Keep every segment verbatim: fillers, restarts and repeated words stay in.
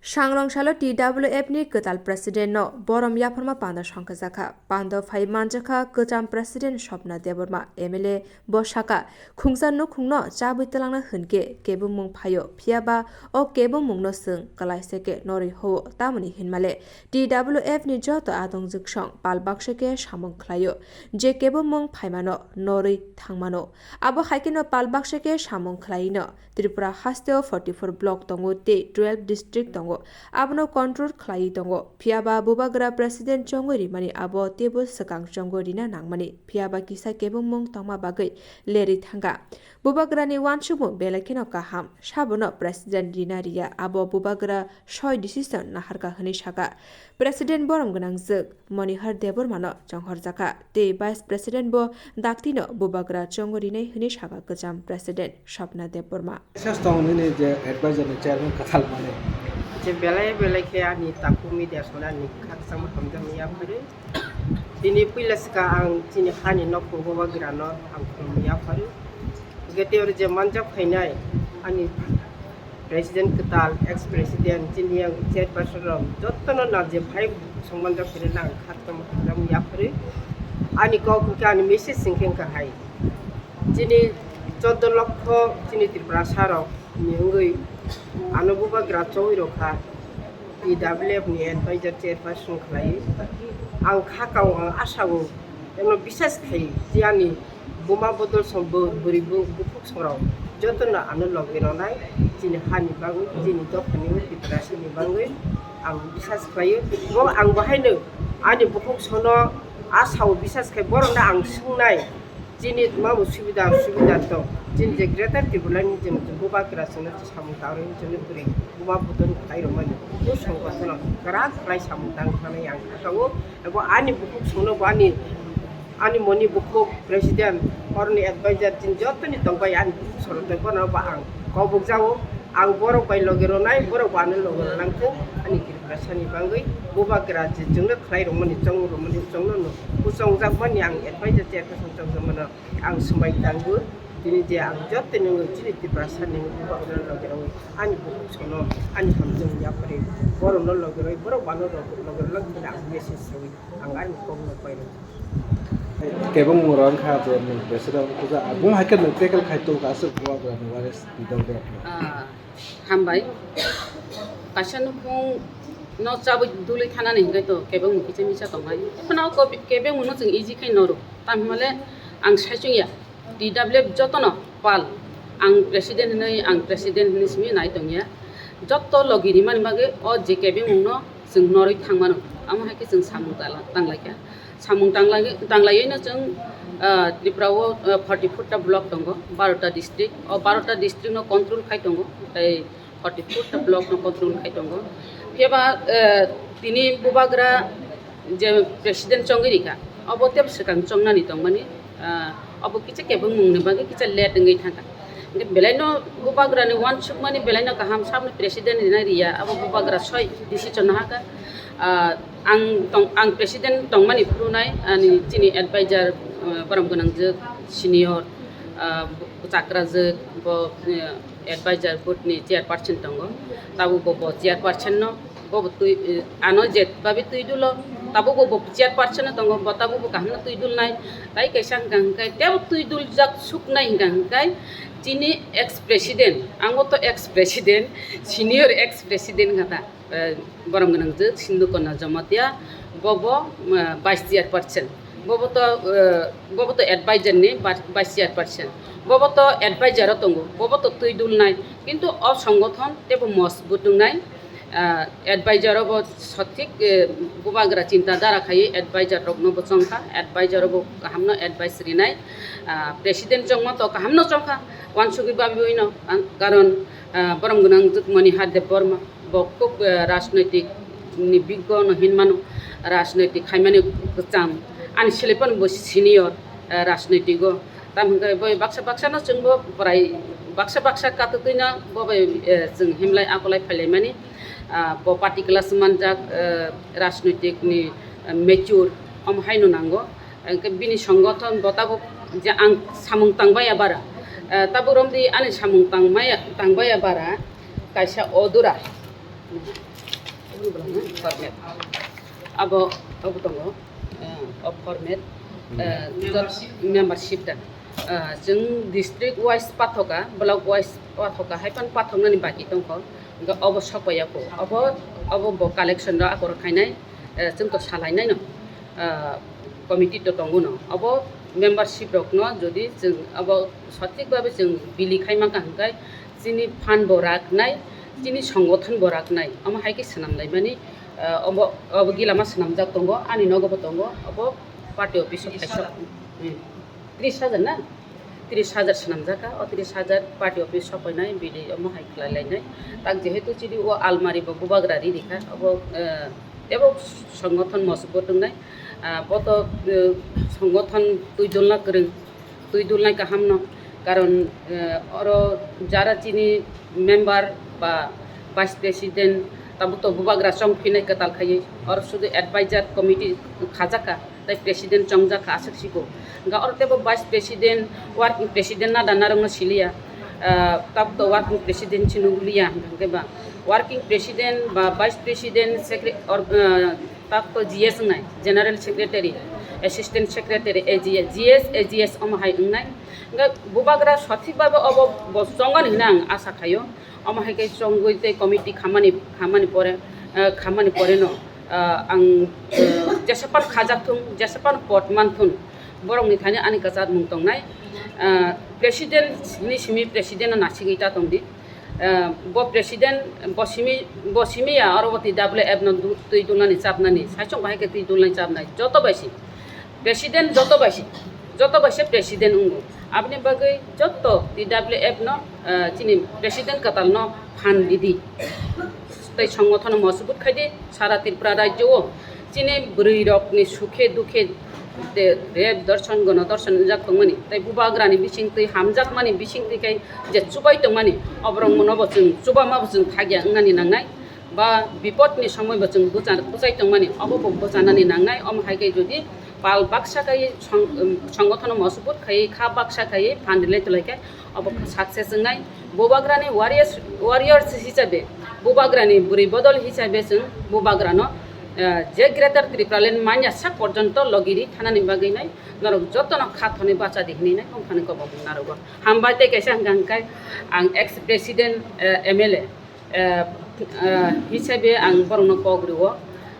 Sangrong salo T W F ni kwtal president no borom yapharma panda songkhajakha. Panda phai manjakha kwcham president Swapna Debbarma, M L A, bo sakha, khungsa nukhung no chabwi twlangna hwnkhe kebengmung phaio, phiyaba o kebengmung no chwng kwlaisa khe norwi hoo, tamoni hinmale T W F ni joto adong jwksong pal baksa khe samung khlaio, je kebengmung phaimano norwi thangmano. Abo hai kheno pal baksa khe samung khlai no Tripura hasteo forty four block tongo tei twelve district tongo. Abono control khlaiwi tongo. Phiyaba bubagra president chongwi rimani abo teibo swkang chongwi rina nangmani. Phiyaba kisa kebengmung tongma bagwi lerwi thangkha. Bubagrani uansukmung belai kheno kaham. Sabono president rina riya abo bubagra soi decision naharkha hwnwi sakha. President borom gwnangjwk Monihar Debbarmano chonghorjakha tei Vice President bo daktino bubagra chongwi rinai hwnwi sakha kwcham President Swapna Debbarma. Sos tong nini je advisor ni chairman kwtal mani. Je belai belai khe ani takhuk media sona ni khakchangma hamjakma yapharwi. Tini puila swkang ang chini hani nokho bubagrano ang khulumwi yapharwi. Hwnkhe tei oro je manjak phainai ani President kwtal, ex president, chini yang chairperson rok jotono nang je phai songmanjak phirwi nang khatungma hamjakma yapharwi. Ani kok hwnkhe ani message hwnkhe wngkha hai. Chini chordo lokho chini Tripurasa rok ni wngwi ano bubagra chongwi rokha. T W F ni advisor chairperson khlaiwi ang khakao, ang asao, eno bisas khai je ani buma bodol som bo-, bwrwi bu-, bukhuk sorok jotono ano logi ronai chini hani bagwi, chini dophani Tiprasani bagwi ang bisas khlaio. Bo ang bahaino ani bukhuk sono asao bisas khai borokno ang swngnai. Chini tma bo subida, subida tong. Chini je Greater Tipraland ni je bubagra chwngno samung tangrwi chwngno kwrwi buma bodol khlai rwmani. Bo songkothono kwrak khlai samung tang thani ang khakao. Abo ani bukhuk songno bo ani, ani moni bukhuk president, oroni advisor chini jotoni tongbai ani bukhuk songno tei bono bo ang kobok jao. Ang borok bai logi ronai, borok bo ano logi ronang thung, ani Tiprasani bagwi bubagra je chwngno khlai rwmani, chong rwmani, chongno no kuchongjakmani ang advisor chairperson chongjakmano ang swmai tango. Tini je ang joto nungwi chini Tiprasani bubagrano logi rwi ani bukhuk sono ani hamjwk yapharwi borokno logi rwi borok bo ano logi rwlang thani ang message rwi ang ani kokno pairw. Kebengmung rok wngkha je nwng president puja, abung hai khe nwng tackle khai tongkha aswk bubagrani waris bidal de. Ah, hambai. Kaisa nukhung no chabwi dului thanani hinkhai to kebengmung kisa misa tongnai. Phano ko kebengmung no chwng easy khai noro. Tamhimale ang saichung ya. T W F jotono pal. Ang president hinwi, ang president hinwi simi nai tongya. Jotto logi rimani bagwi o je kebengmung no chwng norwi thangmano. Amo hai khe chwng samung tala-, tanglaikha. Samung tanglai-, tanglaiwi no chwng, ah, Tripura o, ah, forty four ta block tongo, baro ta district. O baro ta district no control khai tongo, tei forty four ta block no control khai tongo. Phiya ba, ah, tini bubagra je president chongwi rikha, obo tei swkang chongnani tongmani, ah, obo kisa kebengmung ni bagwi kisa late wngwi thangkha. Hingke belai no bubagra ni uansukmani belai no kaham, saboni president rina riya, abo bubagra soi decision no hakha. Ah, ang tong, ang president tongmani phuru nai, ani chini advisor, ah, borom gwnangjwk senior, ah, chakrajwk bo, eh, advisor board ni chairperson tongo, tabuk bo, bo chairperson no, bo, bo twi, eh, ano je babi twi dulo, tabuk bo, bo chairperson no tongo, bo tabuk bo kaham no twi dul nai, tai kaisa hwnkha hwnkhe tebo twi dul jak suk nai hwnkha hwnkhe chini ex president, ang bo to ex president, senior ex president hwnkha ta. Eh, borom gwnangjwk Sindhu Kanya Jamatia, bobo, eh, vice chairperson. Bobo to, eh, bobo to advisor ni ba-, vice chairperson. Bobo to advisor o tongo, bobo to twi dulnai. Kintu o songothon tebo mojbut wngnai, eh, advisor o bo sothik, eh, bubagra chinta dhara khai advisor rokno bo chongkha, advisor o bo kahamno advice rinai. Ah, president chongma to kahamno chongkha, wansugwi babiwi no, ang, karon, ah, borom gwnangjwk Monihar Debbarma. Bo khub, eh, rajnoitik ni biggo no hinmano, rajnoitik khaimani kwcham. Ani selepan bo senior, eh, rajnoitik o. Tamo hwnkhe bo baksa baksa no chwng bo bwrai baksa baksa katwtwi no bo bai, eh, chwng himlai akolai phailaimani. Ah, bo party class manjak, eh, rajnoitik ni, eh, mature omo haino nango. Hwnkhe bini songothon bo tabuk je ang samung tangbaiya bara, eh, tabuk romdi ani samung tangmaya, tangbaiya bara kaisa odura. Format. Abo, abo tongo, eh, o format, eh, jot membership da. Eh, chwng district wise pathoka, block wise pathoka, hai phano pathoknani baki tongkho. Hwnkhe obo sokpaiya kho. Obo, obo bo collection rok akorok khainai, eh, chwng to salainai no, eh, committee to tongo no. Obo membership rokno jodi chwng obo sothik babe chwng bili khai mankha hwnkhe chini fund bo raknai, chini songothon bo raknai. Omo hai khe swnam laimani, ah, obo, obo gilama swnamjak tongo, ani nogo bo tongo, obo party office o kaisa, hmm, tris hajar na? Tris hajar swnamjak kha, o tris hajar party office sokoinai, bili omo hai khlai lainai. Tak jehetu chini o almari bo bubagra ri rikha, obo, eh, tebo songothon mosok bo tongnai. Ah, bo to, eh, songothon twi dulna kwrwng, twi dulnai kaham no, karon, eh, oro jara chini member ba vice president tabuk to bubagra chong phinai kwtal khaiwi, oro sudu advisor committee khajak kha, tei president chongjak kha aswk siko. Hwnkhe oro tebo vice president, working president nada narwkno siliya, ah, tabuk to working president se nukliya, hwnkhe ba working president ba vice president secre-, or, ah, tak to G S wngnai, General Secretary, Assistant Secretary, A G S, G S, A G S omo hai wngnai. Hwnkhe bubagra sothik babe obo bo chongani hwnwi ang asa khaio. Omo hai khe chongwi tei committee khamani, khamani pore, eh, khamani pore no, eh, ang, eh, jesapan khajak thung, jesapan pot man thung, borokni thani ani kwchar mung tongnai. Eh, president ni simi president no nasigwi ta tongdi. Eh, bo president, bo simi, bo simi ya, oro bo T W F no du-, twi dulnani chapnani, saichung bahai khe twi dulnai chapnai, joto bai si. President joto bai si, joto bai se president wngo. Aboni bagwi joto T W F no, eh, chini president kwtal no phan ridi. Tei songothono mosubut khaidi, sara Tripura rajyo o chini bwrwi rokni sukhe dukhe de-, rep dorson, gono dorson wngjak tongmani, tei bubagrani bisingtwi hamjakmani bisingtwi khai je chubai tongmani, oborok mono bo chwng chubama bo chwng thagya wngnani nangnai, ba bipodni somoi bo chwng bwcha-, bwchai tongmani, obo bo bwchanani nangnai. Omo hai khe jodi pal baksa khai song-, um, songothono mosubut khai kha baksa khai phan rwlai twlai khe obo success wngnai. Bubagrani warriors, warriors hisabe, bubagrani bwrwi bodol hisabe chwng bubagrano, eh, je Greater Tripura Land manya sak porjonto logiri thanani bagwi nai norok jotono kha thonwi bacha di hinwi nai bongkhani kobok narogo. Hambai tei kaisa hwnkha hwnkhe ang ex president, eh, M L A, eh, eh, hisabe ang borokno kok rwo,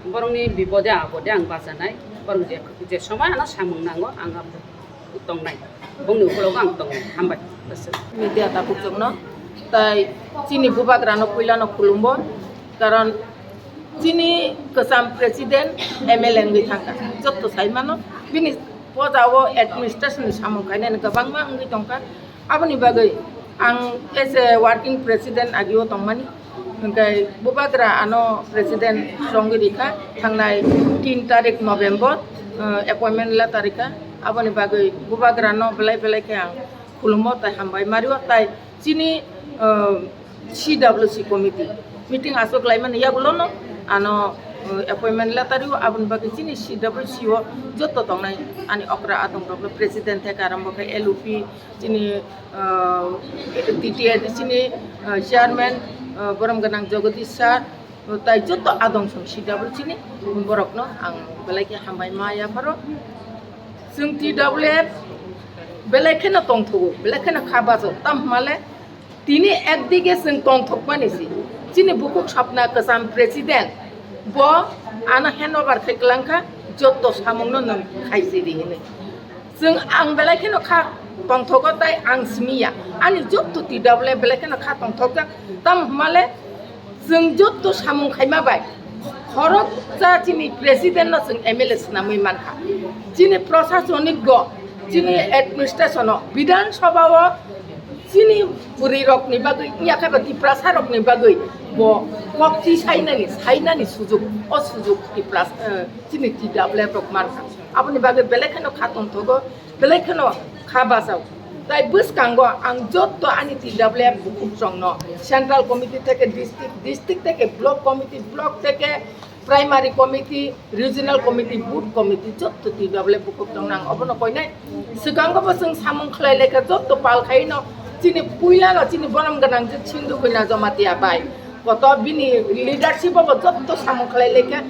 borokni bipode apode ang bachanai, borok je, je somoi ano samung nango ang abo tongnai, bongni ukologo ang tongnai. Hambai. Media tabukchukno, tai chini bubagrano puilano khulumbo, karon chini kwcham president M L A wngwi thangkha, jotto saimano bini pojao administration ni samung khainani kwbangma wngwi tongkha. Aboni bagwi ang as a working president agio tongmani, hwnkhe bubagra ano president chongwi rikha thangnai tin tarik November, eh, appointment letter rikha. Aboni bagwi bubagrano belai belai khe ang khulumo tai hambai mario, tai chini, eh, C W C committee meeting aswk laimani yagulono ano, eh, appointment letter rio. Aboni bagwi chini C W C o joto tongnai ani okra adongrokno president theke arombo khe L U P chini, ah, T T A D C ni, ah, chairman, ah, borom gwnang Jagadish sir, tai joto adong song C W C ni borokno ang belai khe hambai ma yapharo. Chwng T W F belai kheno tongthogo, belai kheno kha bajo, tamo hwnmale tini ekdige chwng tongthokmani si. Chini bukhuk Sapna kwcham president bo ano handover khai kwlangkha, joto samungno nwng khaisidi hinwi. Chwng ang belai kheno kha tongthogo tai ang simi ya. Ani joto T W F belai kheno kha tongthokjak. Tamo hwnmale chwng joto samung khaima bai khoroksa chini president no chwng M L A swnamwi mankha. Chini prosasonik go, chini administration o, Bidhan Sabha o chini bwrwi rokni bagwi, wngya khe ba Tiprasa rokni bagwi bo kok chi sainani, sainani sujuk, o sujuk Tiprasa, eh, chini T W F rok mankha. Aboni bagwi belai kheno kha tongthogo, belai kheno kha bachao. Tai bwskango ang jotto ani T W F bukhuk chwngno central committee theke district, district theke block committee, block theke primary committee, regional committee, booth committee jotto T W F bukhuk chwngno ang obono koinai. Swkango bo chwng samung khlai laikha jotto pal khaino chini puilano chini borom gwnang je Sindhu Kanya Jamatia bai. Koto bini leadership o bo jotto samung khlai laikha.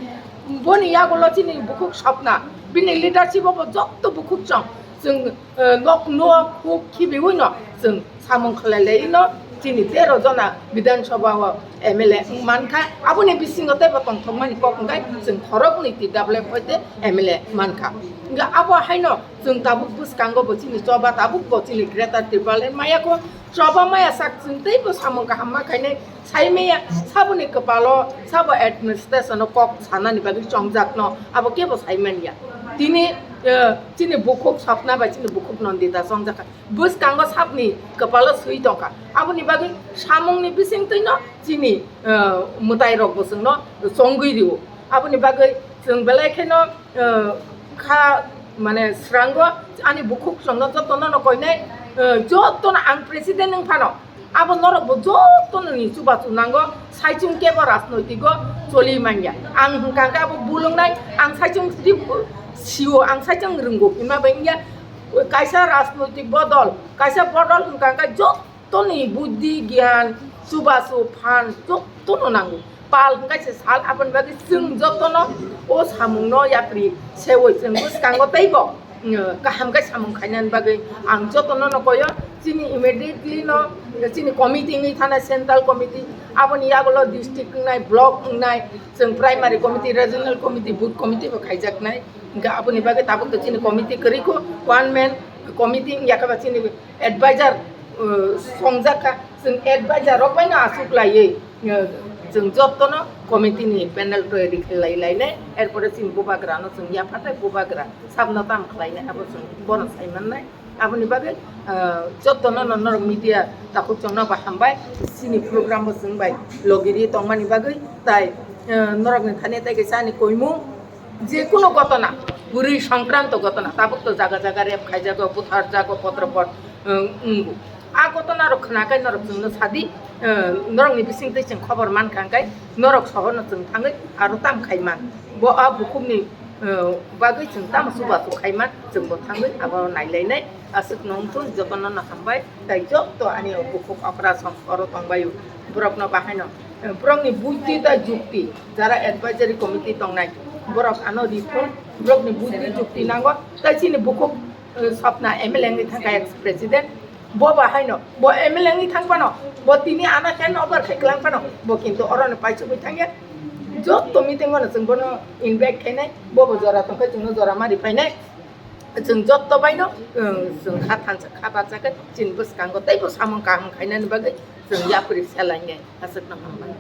Boni yagulo chini bukhuk Swapna, bini leadership o bo jotto bukhuk chwng, chwng, eh, nok nok huk khibiwi no chwng samung khlai lai no chini tero jona Bidhan Sabha o M L A wng mankha. Aboni bisingo teibo tongthokmani kok hwnkhe chwng khoroknwi T W F hoite M L A mankha. Hwnkhe abo haino chwng tabuk bwskango bo chini choba tabuk bo chini Greater Tipraland maya kho. Choba maya sak chwng teibo samung kaham ma khainai sai maya saboni kwpalo sabo administration o kok sanani bagwi chongjak no abo kebo sai manya. Tini, eh, chini bukhuk Swapna bai chini bukhuk Nandita chongjak kha. Bwskango sabni kwpalo swi tongkha. Aboni bagwi samungni bisingtwi no chini, eh, mwtai rok bo chwngno chongwi rio. Aboni bagwi chwng belai kheno, eh, kha, mane, srango ani bukhuk chwngno jotono no koinai, eh, jotono ang president wng phano abo norok bo jotono ni chubachu nango, saichung kebo rajnoitik o choli manya. Ang hwnkha khe abo bul wngnai, ang saichung sri sio, ang saichung rwngo hinma bai wngya. Kaisa rajnoitik bodol, kaisa bodol hwnkha khe jotoni buddhi, gyan, chubachu, phan jotono nango. Pal hwnkha se sal, aboni bagwi chwng jotono o samungno yapri sewi chwng bwskango teibo, mm, kaham khe samung khainani bagwi ang jotono no koyo. Chini immediately no chini committee wngwi thana central committee, aboni yagulo district wngnai, block wngnai, chwng primary committee, regional committee, booth committee bo khaijaknai. Hwnkhe aboni bagwi tabuk to chini committee kwrwi kho, one man committee wngya khe ba chini advisor, uh, songjak kha. Chwng advisor rok bai no aswk laiwi, uh, chwng jotono committee ni panel toyari khlai lainai, erpore chini bubagra no chwng yaphatai bubagra sabno tam khlainai abo chwng bono sai mannai. Aboni bagwi, ah, jotono no norok media takhuk chwngno bo hambai, chini program bo chwng bai logiri tongmani bagwi, tai, ah, norokni thani tai kaisa ani koimung, je kuno gotona, bwrwi songkranto gotona, tabuk to jaga jaga rep khaijago, butharjago, potro pot, ah, wngo. A gotona rok khna khe norok chwngno sadi, ah, norokni bisingtwi chwng khobor mankha hwnkhe norok sohorno chwng thangwi aro tam khai man. Bo a bukhukni eh, bagwi chwng tamo chubachu khaima, chwngbo thangwi abo nailainai. Aswkno wngthun, jotono no hambai, tai joto ani bukhuk okra song oro tongbaio, borokno bahaino, eh, borokni buddhi tei jukti, jara advisory committee tongnai, borok ano rithun, borokni buddhi jukti nango, tai chini bukhuk, eh, Swapna M L A wngwi thangkha ex president, bo bahaino, bo M L A wngwi thang phano, bo tini ano hand over khai kwlang phano, bo kintu orono paisugwi thangya. Joto meeting o no chwng bono invite khainai, bo bo jora tongkhe chwngno jora mari phainai. Chwng joto baino, chwng kha thansa kha bacha khe chini bwskango teibo samung kaham khainani bagwi chwng yapri selainai. Aswkno hambai.